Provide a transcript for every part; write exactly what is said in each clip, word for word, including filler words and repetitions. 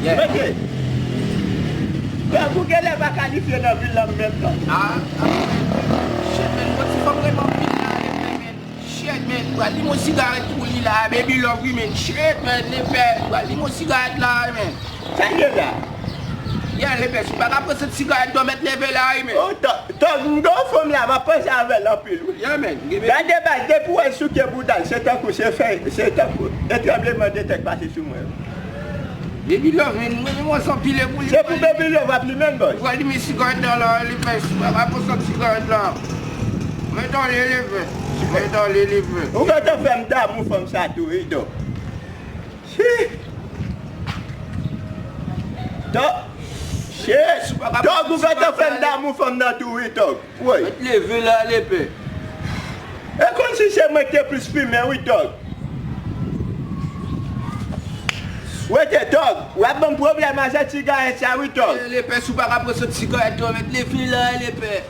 Yeah. Mesye, Kangou genlè pa kalifye nan vil la menm non. Ah, ah, shit, man, gon ti fanm renmen anpil la, lepè, man. Shit, man, pral limen yon sigarèt pou li la, Baby Love, wi, man. Shit, man, lepè, pral limen yon sigarèt la, man. Sa l ye la? Yeah, lepè, si w pa ka pran sèt sigarèt, w mèt leve la, wi, man. Oh, Tòg, m gen yon fanm la, m ap panse avè l anpil, wi. Yeah, man. Gade baz, depi w wè l souke bouda l, se tankou se fè, se tankou e tranblemanntè k pase sou mwen. Baby Love, men, mwen, mwen sanpile pou li. Se pou Baby Love ap limen, bòs. Ou pral limen sigarèt la, la, li fè, pa pran sèt sigarèt la. Mèt ale, lepè. Mèt ale, lepè. Ou gentan fè m damou fanm sa tou, wi, Tòg. Shit. Tòg. Shit. Tòg, ou gentan fè m damou fanm nan tou, wi, Tòg. Woy. Mèt leve la, lepè. E kòmsi se mwen ki te plis fimen, wi, Tòg. Wete, Tòg. W ap ban m pwoblèm a sèt sigarèt sa, wi, Tòg. Eh, lepè, si w pa ka pran sèt sigarèt la, mèt leve la, lepè.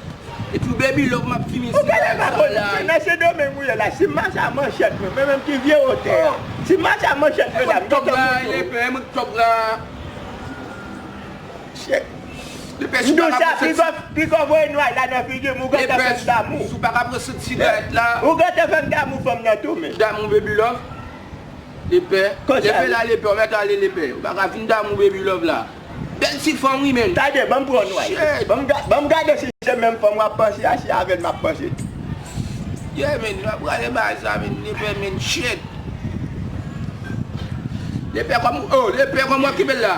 Epi Baby Love, m ap fimen sigarèt sa la. Nan Sendomeng ou ye la, si m mache a manchèt mwen, mwen menm ki vye wotè a. Si m mache a manchèt mwen la, m gentan moute. Lepè, mwen k Tòg la. Shit. Lepè, si w pa ka pran sèt. Piga voye nway la nan figi m, ou gentan fè m damou. Si w pa ka pran sèt sigarèt la. Ou gentan fè m damou fanm nan tou, men. Damou Baby Love. Lepè. Leve la, lepè, w mèt ale, lepè. Ou pa ka vin damou Baby Love la. Bèl ti fanm, wi, men. Tande, ban m pran nway. Shit. Ban m ga-, ban m gade si se menm fanm w ap panse a, se avè l m ap panse tou. Yeah, men, w ap gade bagay sa, men, lepè, men, shit. Lepè, kòm, oh, lepè, kòm w ap kenbe l la.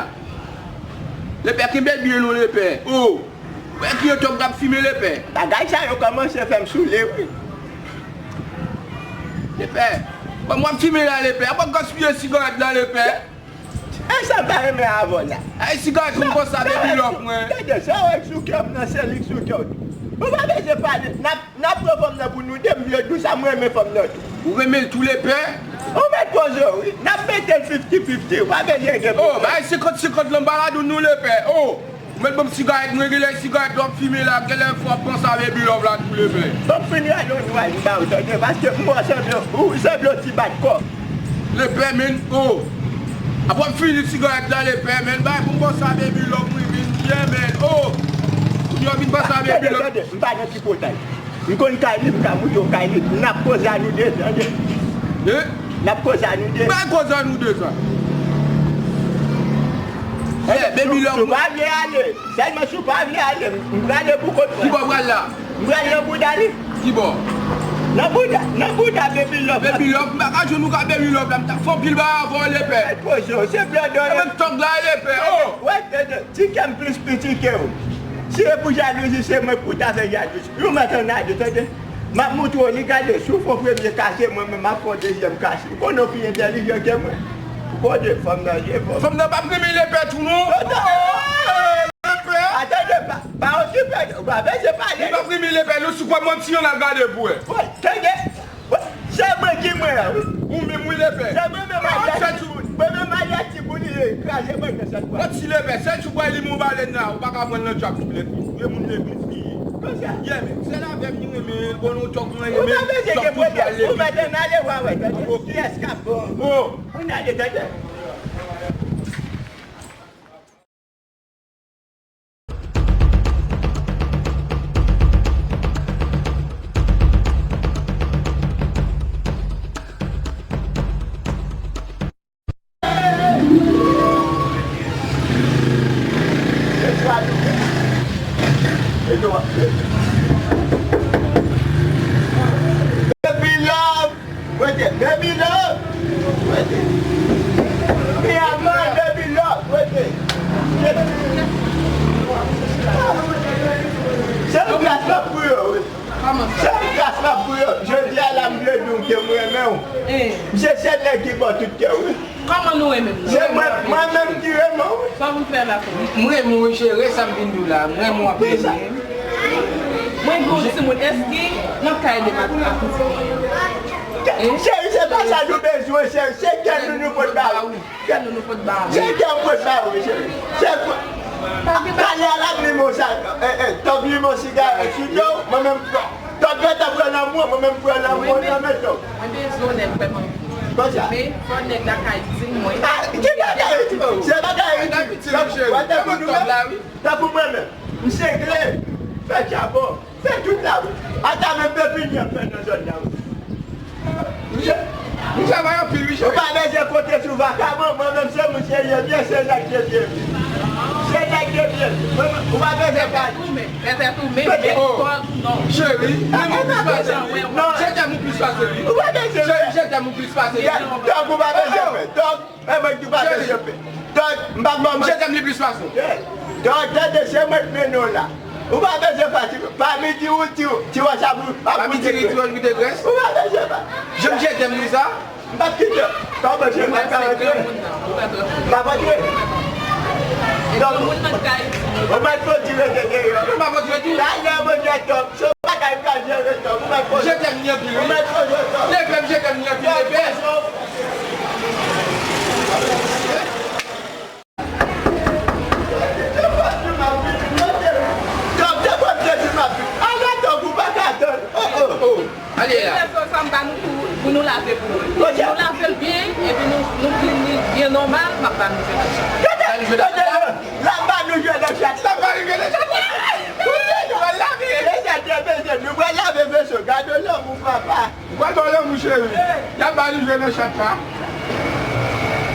Lepè, kenbe l byen non, lepè. Oh. Wè ki yo Tòg k ap fimen, lepè. Bagay sa yo kòmanse fè m soule, wi. Lepè. Bon, m ap fimen la, lepè. Apa gaspiye sigarèt la, lepè. E sa m pa renmen avè w la. Ay, sigarèt m konsa, Baby Love, mwen. Tande, sa wè k sou kè m nan, se li k sou kè w tou. Ou pa bezwen pale. N ap, n ap pran fanm nan pou nou de, m vle di w sa, m renmen fanm nan tou. Ou renmen l tou, lepè? Ou mèt poze w, wi. N ap mete l fifty fifty, ou pa bezwen gen pwoblèm. Oh, bay senkant senkant lan, m pa ladan nou, lepè. Oh. Ou mèt ban m sigarèt mwen, genlè sigarèt w ap fimen la, genlè fò w ap panse a Baby Love la tou, lepè. Ban m fin rale yon nway m ba w, tande, paske m wè w sanble, ou sanble yon ti bat kò. Lepè, men, oh. Apa w ap fini sigarèt la, lepè, men, bay pou m panse a Baby Love, wi, men, yeah, men, oh. Kounye a w vin panse a Baby Love. Tande, tande, m pa nan tripotay. M konn kay li, m ka moute w kay li. N ap koze a nou de, tande. Eh? N ap koze a nou de. Bay koze a nou de sa. Eh, Baby Love. Si w pa vle ale, sèlman si w pa vle ale, m prale pou kont mwen. Ki bò w pral la? M prale nan bouda li. Ki bò? Nan bouda, nan bouda Baby Love. Baby Love, m pa ka jwenn ou ka Baby Love la, m t ap fè anpil bagay avè w, lepè. Mèt poze w, se blòdò. E mwen Tòg la, lepè, oh! Wè, tande, ti kè m plis piti ke w. Si e pou jalouzi, se mwen pou ta fè jalouzi. Yon mèt ann ale, tande. M ap moutre w li, gade, si w fè yon premye kase, mwen menm m ap fè yon dezyèm kase. Ou konnen w pi entèlijan ke mwen. Ou konnen fanm nan ye, fanm. Fanm nan p ap renmen lepè tou, non. Non, non. Oh, lepè. Atande, pa, pa okipe, ou pa bezwen pale. Li p ap renmen lepè, non, si w kwè manti, ann al gade pou wè. Bon, tande. Bon, se mwen ki mwen an, wi. Ou menm, wi, lepè. Se mwen menm, ah, Maria Timoun. Mwen menm, Maria Timoun, li kraze mwen nan sèt fwa. Manti, lepè, se si w kwè li mon balèn la, ou pa ka pran l nan djab tou, lepè. Vye moun legliz li ye. Konsa. Yeah, men. Sèl avè m li renmen, bon, nou Tòg mwen renmen. Ou pa bezwen gen pwoblèm. Ou mèt ann ale, w a wè, tande. Ok. Kiyès k ap bon? Oh. Ann ale, tande. Baby Love, wete, Baby Love, wete. Mi amor, Baby Love, wete. Se yon gras la pou yo, wi. Kòman sa? Se yon gras la pou yo. Jodi a la, m vle di w ke m renmen w. Eh. Misye se nèg ki ba w tout kè w, wi. Kòman nou renmen m? Se mwen, mwen menm ki renmen w, wi. Sa pou m fè la pou ou? M renmen w, cheri, sa m vin di w la. M renmen w anpil. Mwen gen yon timoun, èske nan kay de mat ak yon timoun? Eh? Cheri, se pa sa nou bezwen, cheri. Se kè nou nou pot ba ou. Kè nou nou pot ba ou. Se kè m pot ba ou, cheri. Se kè. Talè a l ap limen w sa, eh, eh, Tòg limen w sigarèt sou do w, mwen menm, Tòg gentan pran lanmou, mwen menm pran lanmou nan men Tòg. Mwen bezwen w nèg vrèman. Konsa. Men, fò nèg lakay di m, mwen. Ah, ki bagay? Se bagay itil. Tankou nou menm. Tankou mwen menm. M sengle. Fè chabon. Fè tout la, wi. Ata menm pepinye ap fè nan zòn la, wi. Misye, misye travay anpil, wi, cheri. Ou pa bezwen konte sou vakabon, mwen menm se moun serye m ye, se nèg serye m ye. Se nèg serye m ye. Mwen menm, ou pa bezwen pale. Pètèt ou menm, pètèt ou menm, men kòz ou non. Cheri, men mwen plis pase li. Non. Je t'aime ou plis pase li. Ou pa bezwen. Cheri, je t'aime ou plis pase li. Dòk, ou pa bezwen fè. Dòk, E mwen ki pa bezwen fè. Dòk, m pa ban mwen. Mesye, tèm li plis pase w. Dòk, tande, se mwen k mennen w la. Ou pa bezwen fatige. Pa midi ou ti, ti wòch ap, ap moute grès. Ou pa bezwen fatige. Jan m jete m li sa. M p ap kite w. Kòman je m ap ka rantre? M ap rantre. Dòk, ou mèt fò di rete deyò. M ap rantre tou. Talè mwen gen dòk. Se yon bagay m ka jere, Dòk. Ou mèt poze. Je t'aime li anpil, wi. Ou mèt poze, Dòk. Leve m, je t'aime li anpil, leve. Dòk, se bon, se di m ap vin. Ala Dòk, ou pa ka tann. Oh, oh. Oh, ale la. Leve so sa m ba nou pou, pou nou lave pou mwen. Ok. Nou lave l byen, epi nou, nou klin li byen nòmal, m ap ba nou jwe nan chat. Gade, gade, l ap ba nou jwe nan chat. L ap ba nou jwe nan chat. Koute, nou pral lave. Mesye, mesye, nou pral lave veso. Gade lanmou, papa. Ou pral ba w lanmou, cheri. Y ap ba nou jwe nan chat la.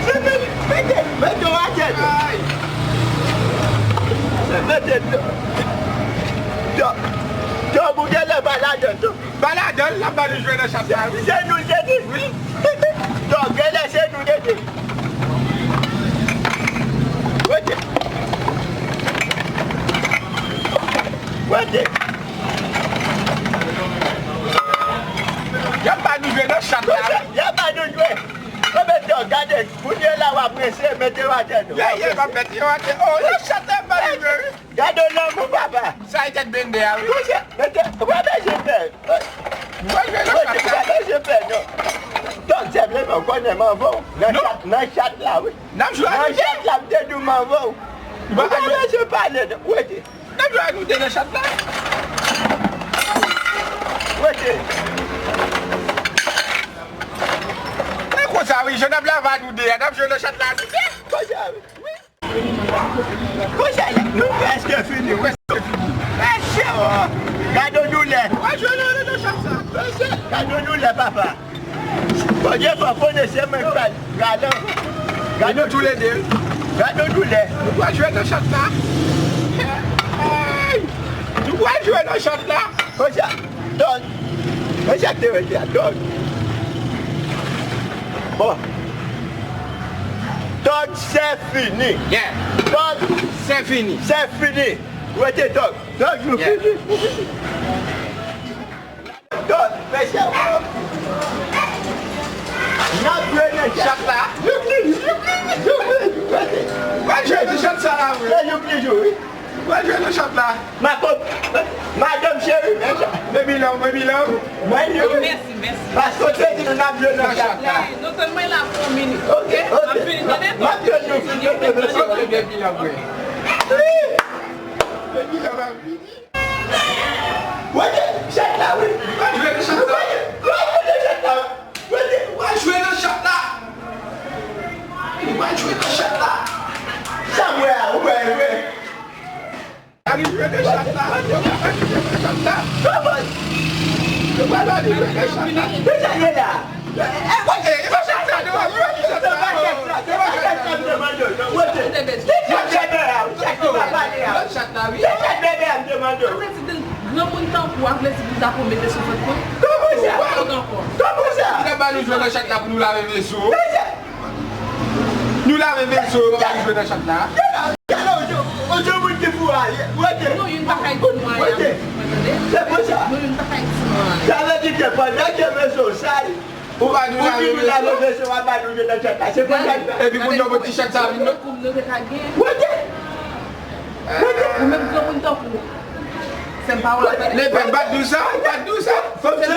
Se mete, mete, mete w atè, non. Ay. Se mete, non. Dòk, Dòk, ou genlè ba ladan l, Dòk. Ba ladan l, l ap ba nou jwe nan chat la, wi. Se nou l te di. Wi. Dòk, genlè se nou l te di. Rete. Rete. Y ap ba nou jwe nan chat la. Y ap ba nou jwe. Ou mete yo, gade, kounye la w ap prese, mete yo atè, non. Ye, ye, m ap mete yo atè. Oh, nan chat la, y ap ba nou jwe, wi. Gade lanmou, papa. Sa e tèt bende a, wi. Konsa, mete, ou pa bezwen pè. Ou pa bezwen pè, non. Dòk, senpleman, ou konnen m anvan w. Nan chat, nan chat la, wi. N ap jwe a nou de. Nan chat la, m te di w m anvan w. Ou pa bezwen pale, non. Rete. N ap jwe a nou de nan chat la. Rete. E konsa, wi, jan n ap lave a nou de a, n ap jwe nan chat la a nou de. Konsa, wi. Wi. Konsa, nou prèske fini, prèske fini. Mesye, oh. Gade yon doulè. Mesye, gade yon doulè, papa. Bondye fò konnen se mwen k pral, pral. Gade nou toulede. Gade yon doulè. Nou pral jwe nan chat la. Hey! Nou pral jwe nan chat la. Konsa, Dòk. Konsa k te rete a, Dòk. Bon. Dòk, c'est fini. Yeah. Dòk, c'est fini. C'est fini. Rete, Dòk. Dòk, nou fini. Dòk, mesye, n ap jwe nan chat la. Youpli, youpli, youpli, youpli. Pral jwe nan chat sa la, vre. Se youpli jou, wi. Pral jwe nan chat la. Madanm cheri, men chat. Baby love, baby love. Mwen, youpli. Mèsi, mèsi. Paske w te di nou n ap jwe nan chat la. Non sèlman la pou yon minit, ok? Ok, ok. M ap vini, tande? M ap jwe nou fini, tande? Ok, baby love, vre. Baby love ap vini. Wete, chat la, wi. Ou pral jwe nan chat la. Wete, wete, wete, chat la. Ou pral jwe nan chat la. Ou pral jwe nan chat la. Sa m wè a, ou wè, ou wè. Al jwe nan chat la. Ou pral jwe nan chat la. Ou pral jwe nan chat la. Deja jwe la. Granmoun tankou w ap vle di pou ta pou mete sou vant mwen? Kòman sa? Kòman sa? Ou te ba nou jwe nan chat la pou nou lave veso. Nou lave veso, nou pa jwe nan chat la. Gade yon, yon moun ki fou a, wete. Nou youn pa kay di nou anyen, tande? Se konsa. Nou youn pa kay di nou anyen. Sa vle di ke pandan ke veso sal, ou pa di nou lave veso, w ap ba nou jwe nan chat la. Se konsa. Epi moun yo pou ti chat sa vin non. Wete. Ou menm granmoun tankou w. Sè m pa wè. Leve, bat dou sa, bat dou sa. Fòk se